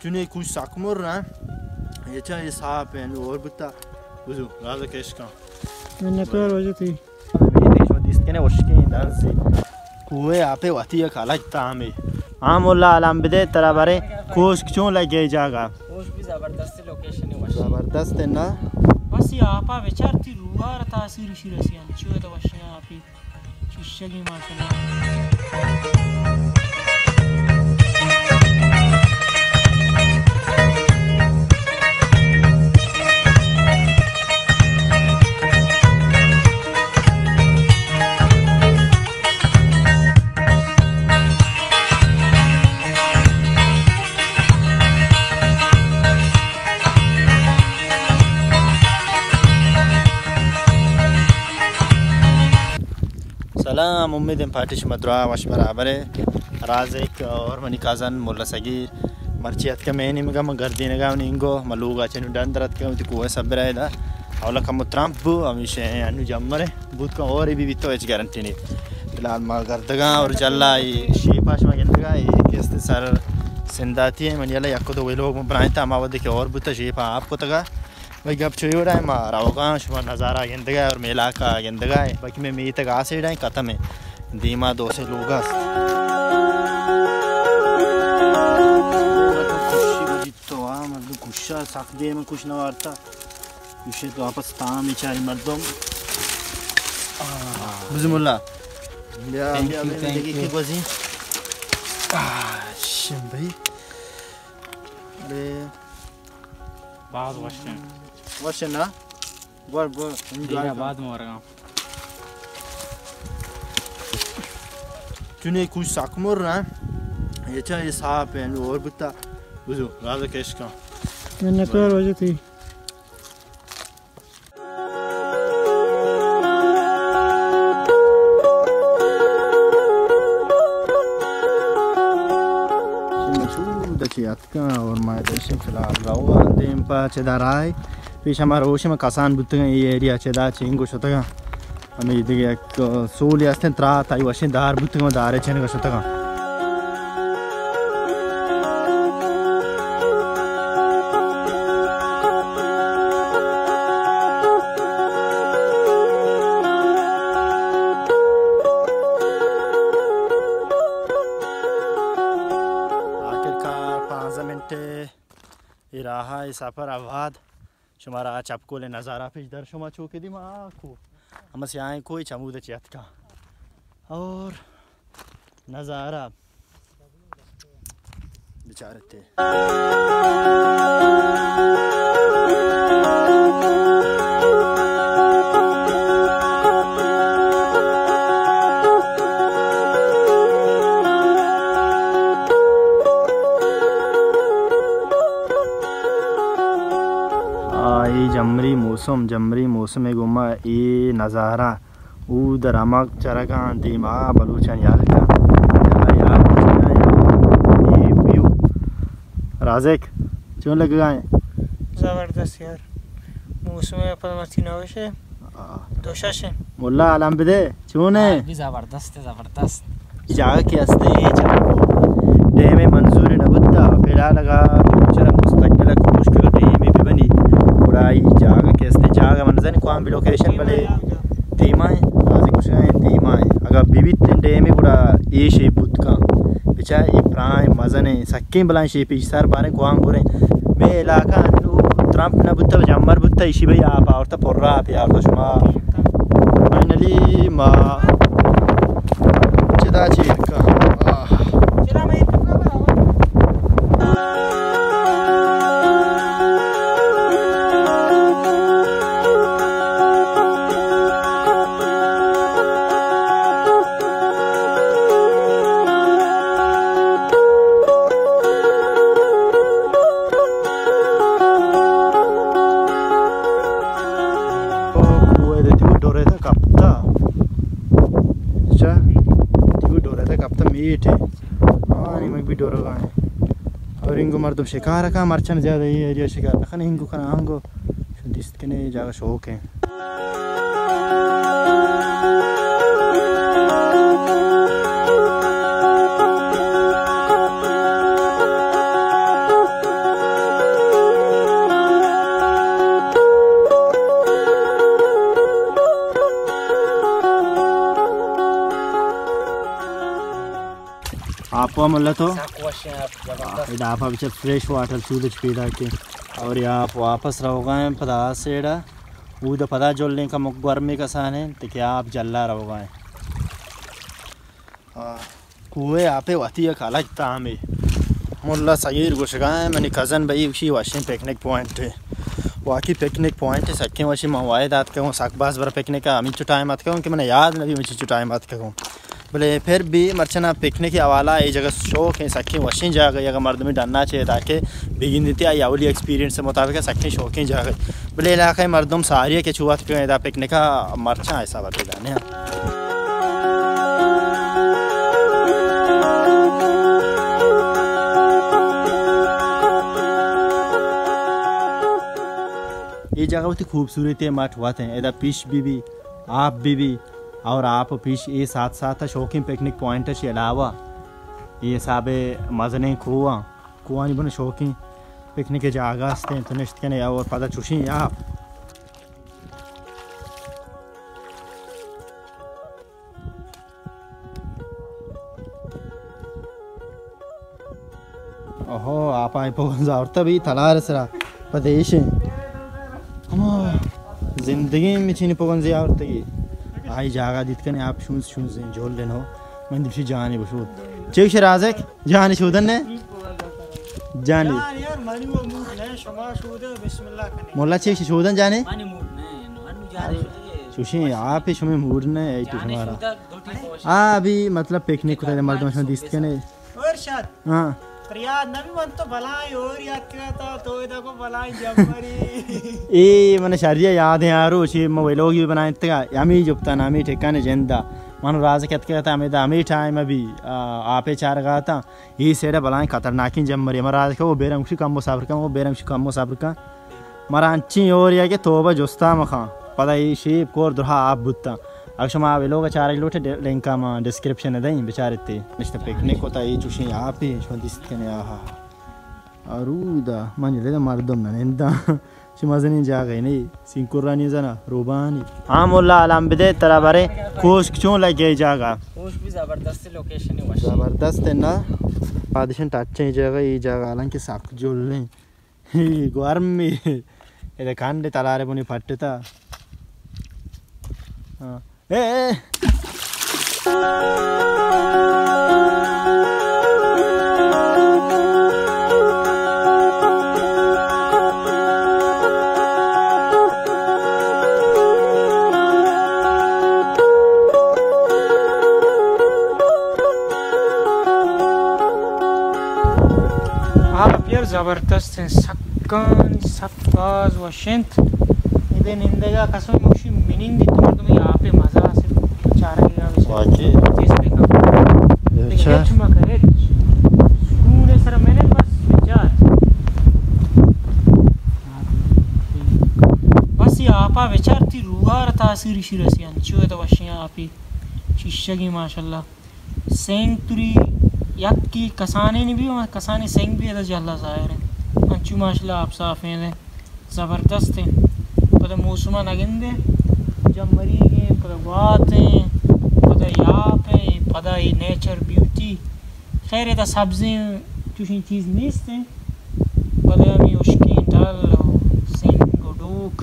چونے کوش سک مر نا۔ اے چا اے صاف ایں، نوں ہور بوتا۔ بزو، راز کش کن۔ منتوار واجہ تئی۔ میتے شما دیست کنے ہشکیں دنزے۔ کوہ آپے وتی یک الگ تامے۔ ہاں مولا، الم بدے ترا برے۔ کوشک چون لگے جاگہ؟ کوشک بھی زبردست لوکیشن ہے، وش۔ زبردست ہے نا؟ بس یہ آپا بچار تئی روح ءَ را تاثیر شی رسی، انچو ہے تو وشیں آپے۔ چشگی ماشاءاللہ۔ سلام، امیدیں پارٹی شما دراہ وش برابر اے۔ رازق اور منی کازن ملا صغیر مرچی اتکہ مئے نیمگا، من گردینگا، نینگو من لوگا چہ نوں ڈن در اتکہ، وتی کوہ سبرا ادا۔ اولا کمو ترمپ بو، ہمیشہ انو جمرے بوت کن، اور بی بیت تو ہچ گارنٹی نی۔ فی الحال ما گردگاں اور جلا اے شیپا شما گندگا، اے کہ است سر سنداتی اے، من یلا یک دو ویلوگ من بنائیں تا، ما وھدے کہ اور بوتا شیپا آپ کتگا۔ بھئی گپ چوئی وڑا اے، ما روگاں، شما نظارہ گندگا اور میلاکا گندگا اے، باقی مئے میتگ آ سیڈا اے، ختم اے، دیما دو سے لوگ است۔ تو آ مردم کشا سخت دیر من کش نوارتا۔ گوشت واپس تام بیچاری مردم۔ آہ، بسم اللہ۔ بیا، Thank بیا، you, بیا، thank دیگه you. که گوزی۔ آہ، شم بھئی۔ ارے۔ باز وشن۔ وشن نا؟ بر، بر، انجوائے دیگه کن۔ بعد مورگا۔ چونے کوش سک مر نا۔ اے چا اے صاف اے، نوں ہور بوتا۔ بزو، راز کش کن۔ منتوار واجہ تئی۔ شما چو دچی اتکاں اور ما دشیں فی الحال روان دیم پہ چدا راہ۔ پیش ہما روش ما کسان بوتگاں، اے ایریا چدا چینگو شتگاں۔ ہمے دگہ یک سولے ہستیں ترا تئی وشیں دار بوتگاں، دارے چنگا شتگاں۔ آخر کار پانزدہ منٹ اے راہ، اے سفر آباد۔ شمارا آ چپکول نظارہ پیش در شما چوکے دی ما آ کو۔ ہم سیاہیں کوئی چمود چی اتکا۔ اور نظارہ بچارتے۔ آ، اے جمری موسم، جمری موسم ءِ گوما اے نظارہ اود رمگ چرگاں دیما بلوچانی ہلک ءَ۔ A view. رازق، چون لگگا ایں؟ زبردست یار۔ موسم ءَ پد مرچی نوش اے۔ آ۔ دوشش اے۔ مولا الم بدے۔ چون اے؟ آ، بھی زبردست اے، زبردست۔ اے جاگہ کہ است اے، اے چہ ڈیم ءِ منظور نہ بوتا، فی الحال اگاں فیوچر ءَ مستقبل ءَ کوشش کرو ڈیم ءَ بہ بنی، گڑا اے جاگہ کہ است اے، جاگہ من زن کوام بھی لوکیشن بلے دیما اے، بازی کشگا اے دیما اے۔ اگاں بہ بیت ڈیم ءَ گڑا اے شیپ بوت کن۔ بچا اے پرائیں مزن اے، سکیں بلائیں شیپ اے، سر باریں کوام گوریں۔ مئے علاقہ انو ترمپ نہ بوتا، جمر بوتا، ایشی بھئی آپ آورتا، پر آپ آورتا شما۔ فائنلی ما چدا چیر کا۔ آہ۔ کوہ دے تیو ڈورے تا کپتا۔ اچھا، تیو ڈورے تا کپتا میٹ اے۔ آنی مگ بھی ڈورگا اے۔ اور انگو مردم شکار کا، مرچن زیادہ اے ایریا شکار نہ کنے، انگو کنا انگو۔ دیست کنے جاگہ شوق اے۔ آپ ءَ ملا تو؟ سک وشیں آپ، زبردست۔ ادا آپ ءَ بچار فریش واٹر چود چ پیدا کے۔ اور یہ آپ واپس روگا ہیں پدا سیڑا۔ اود پدا جلیں کا مک گرمی کسان ہیں، تکہ آپ جلا روگا ہیں۔ آ، کوہ آپ وتی یک الگ تامے۔ ملا صغیر گوشگا ہیں، منی کزن بھائی، اشی وشیں پکنک پوائنٹ ہے۔ واقعی پکنک پوائنٹ ہے، سکیں وشیں۔ من واحد آتکگوں، سک باز بر پکنک ءَ ہمینچو ٹائم آتکگوں کہ من یاد نبی من چنچو ٹائم آتکگوں۔ بلے پھر بھی مرچنا پکنک حوالہ اے جگہ شوق ہیں، سکیں وشیں جاگہ، اگر مردمی ڈنا چے تاکہ بگندیتی آئی اولی ایکسپیرینس مطابق سکیں شوقیں جاگہ۔ بلے علاقہ مردم ساری کہ چوات کہ ادا پکنک ءَ مرچاں حساب پیدا نے۔ اے جاگہ وتی خوبصورتی مٹ وت ہیں، ادا پیش بی بی، آپ بی بی، اور آپ پیش اے ساتھ ساتھ شوقیں پکنک پوائنٹ چی علاوہ اے حساب مزنیں کوہ، کوہانی بن شوقیں پکنک جاگہ است ہیں، تو نشت کنے اور پدا چوشیں آپ۔ اوہو، آپ آئی پوگن زاورتا بھی تلار سرا پدیشیں۔ ہما زندگی میں چینی پوگن زاورتگی۔ آئی جاگہ دیت کنے آپ شونز شونز ہیں، جول لنو۔ من دپشی جانی بشود۔ چیک شرازک؟ جانی شودن نے؟ جانی۔ جان یار، منی وہ موڈ نہیں، شما شودے، بسم اللہ کنے۔ مولا چیک شودن جانی؟ منی موڈ نہیں، منو جانی شودے۔ چوشیں آپ شمی موڈ نہیں، اے تو جانی شمارا۔ شودا۔ آ، ابھی مطلب پکنک کتا مردم شما دیست کنے۔ اور شاد۔ ہاں۔ پر یاد نبی من تو بلائیں اور یاد کرتا تو ادا کو بلائیں جمری۔ اے من شریعہ یاد ہیں آرو، چی من ویلوگی بھی بنائیں تگا، ہمیں جبتا نامی ٹھکانے جندا۔ من راز کت کرتا ہمیں دا ہمیں ٹائم ابھی، آ، آپے چار گاتا۔ اے سیڈ بلائیں خطرناکیں جمری۔ من راز کہ وہ بیرم شی کم صبر کن، وہ بیرم شی کم صبر کن۔ مارا انچیں ہور یا کہ توبہ جستا مخاں۔ پدا اے شیپ کور درہا آپ بوتاں۔ اگر شما ویلوگ چارگ لوٹے، ڈ-، لنک ما ڈسکرپشن دیں، بچارتے۔ نشتہ پکنک ہوتا، اے چوشیں آپے، شما دیست کنے، آہا۔ ارودا، من جلے مردم نہ نندا۔ چی مزنیں جاگہ نہیں، سینکرانی زنا، روبانی۔ ہاں مولا، الحمد بدے، ترا برے کوشک چون لگے جاگہ؟ کوشک بھی زبردست لوکیشن ہے، وشی۔ زبردست ہے نا۔ پادشن ٹچیں جاگہ، اے جاگہ حالانکہ سک جلیں۔ ہی، گورمی۔ ادا کھنڈ تلارے بنی پٹتا۔ ہاں۔ اے، اے۔ آپ یار زبردست ہیں، سکانی سک باز وش انت۔ ادے نندگا قسم موشی منندی تو مردم یہ آپ مزہ سے چارگی گا بچار۔ واقعی۔ چیز بکن۔ اچھا۔ ہچ مکن، ہچ۔ سکون سر منند بس بچار۔ بس یہ آپا بچار تی روحا را تاثیر شی رسی انچو تو وشیاں آپی۔ چیشگی ماشاءاللہ۔ سنگ توری یکی کسانینی بھی، کسانی سنگ بھی ادا جہلا ظاہر ہیں۔ انچو ماشاءاللہ آپ صاف ہیں، زبردست ہیں۔ پدا موسم نگندے، جمریگ ہیں، پدا گوات ہیں، پدا یاپ ہیں، پدا یہ نیچر بیوٹی۔ خیر، ادا سبزیں چوشیں چیز نیست ہیں۔ بلے ہمے ہشکیں ڈل و سنگ و ڈوک،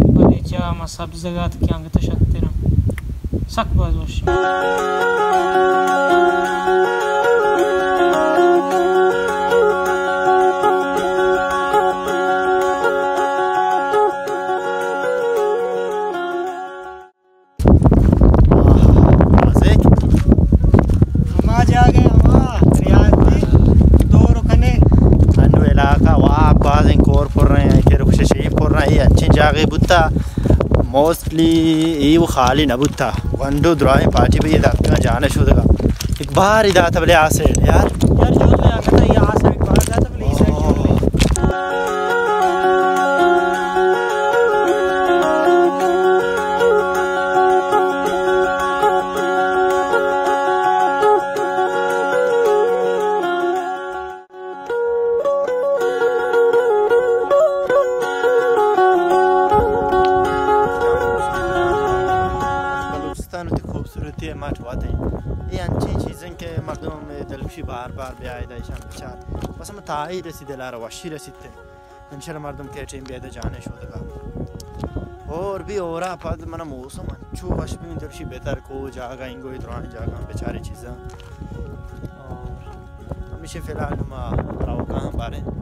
بلے چہ ہما سبزگ ات کہ انگت شتر انت۔ سک باز وش۔ آہا، مزے۔ ہما جاگہ ہما ریاضی دور کنے۔ انو علاقہ وا بازیں کور پر رہے ہیں کہ رخش شیپ پر رہے ہیں، اچھیں جاگہ بوتا۔ موسٹلی ای وہ خالی نہ بوتا۔ گونڈو دراہیں پارٹی بھی یہ داتگا جانے شدگا۔ ایک بار ہی داتا بلے آ سائیڈ یار۔ یار جو تو آ کتا یہ آ سائیڈ بار داتا بلے اس سائیڈ جو۔ پاکستان وتی خوبصورتی ءِ مٹ وت ایں۔ اے انچیں چیز ایں کہ مردم ءِ دلگوشی بار بار بیا ادا ایشاں بچار۔ بس ہمے تاہیر رسی دل ءَ را، وشی رسیت۔ انشاءاللہ مردم کئے ٹیم بیا ادا جانے شودگا۔ اور بھی ہور ءَ پد من ءَ موسم انچو وش بی، دلگوشی بہتر کو جاگہ، انگو اے درائیں جاگہ بچارے چیزاں۔ اور ہمیشہ فی الحال ما روگا ہم باریں۔